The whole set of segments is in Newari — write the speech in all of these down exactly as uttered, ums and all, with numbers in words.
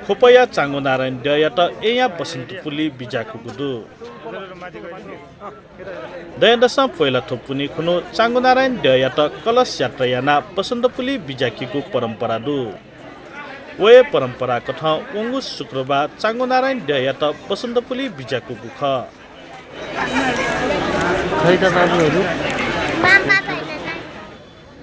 ख्वपया चांगुनारायण द्यःयात येँया बसन्तपुलय् बिज्याकूगु दु। दँय्‌दसं प्वय्‌ला थ्व पुन्हि खुन्हु चांगुनारायण द्यःयात कलश यात्रा यानाः बसन्तपुलय् बिज्याकीगु परम्परा दु। व हे परम्परा कथं वंगु शुक्रबार चांगुनारायण द्यःयात बसन्तपुलय् बिज्याकूगु खः। खैता बाबुहरू।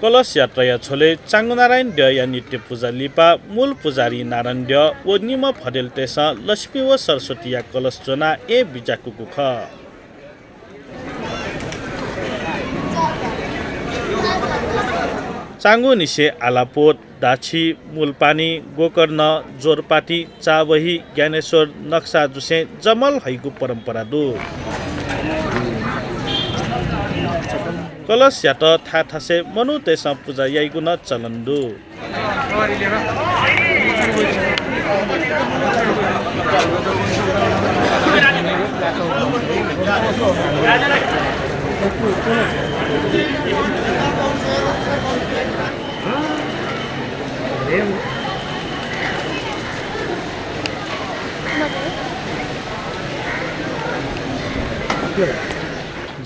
कलश यात्राया झ्वलय् चांगुनारायण द्यःया नित्य पुजा लिपा मूल पुजारी नारायण द्यः व निम्ह भदेलतय्‌सं लक्ष्मी व सरस्वतीया कलश ज्वनाः येँ बिज्याकूगु खः। चांगुनिसें आलापोत, दाछी, मूलपानी, गोकर्ण, जोरपाटी, चाबही, ज्ञानेश्वर, नक्सा जुसें जमल हइगु परम्परा दु। कलशयात थाय् थासय् मनूतय्‌सं पुजा याइगु नं चलन दु।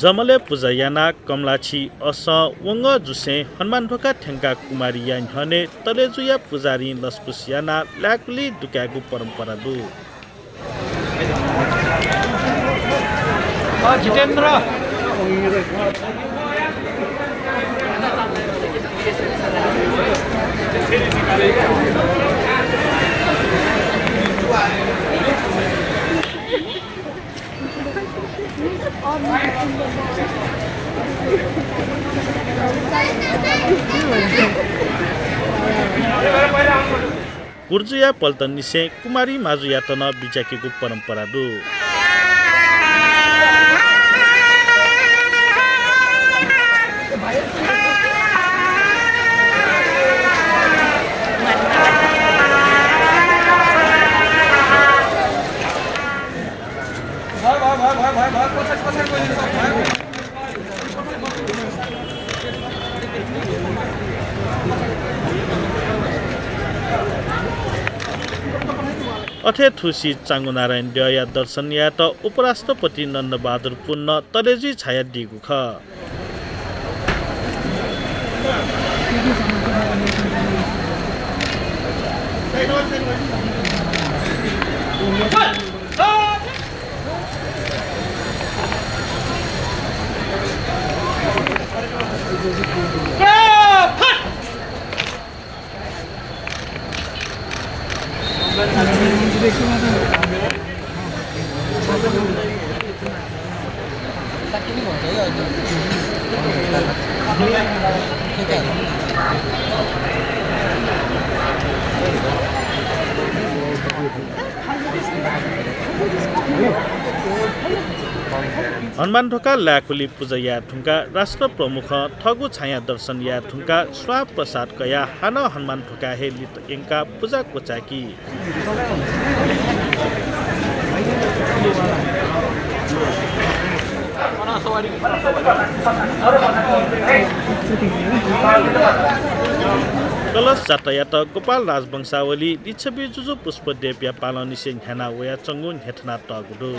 जमलय् पुजा यानाः कमलाछि असं वंगः जुसें हनुमान ध्वाखा थ्यंकाः कुमारीया न्ह्यःने तलेजुया पुजारीं लसकुस यानाः लाय्‌कुलि दुकायेगु परम्परा दु। अ, जितेन्द्र। गुर्जुया पल्टननिसें कुमारी माजुयात नं बिज्याकेगु परम्परा दु। अथे थुसी चांगुनारायण द्यःया दर्शन यायेत उपराष्ट्रपति नन्दबहादुर पुन नं तलेजुइ झायादीगु खः। हनुमान ध्वाखा लाय्‌कुलि पुजा याये धुंकाः राष्ट्र प्रमुखं थःगु छाँया दर्शन याये धुंकाः स्वां प्रसाद कयाः हानं हनुमान ध्वाखा हे लित यंकाः पुजा क्वचाय्‌की। कलश जात्रायात गोपाल राजवंशावली लिच्छवि जुजु पुष्पदेवया पालंनिसें न्ह्याना वयाच्वंगु न्ह्यथना तःगु दु।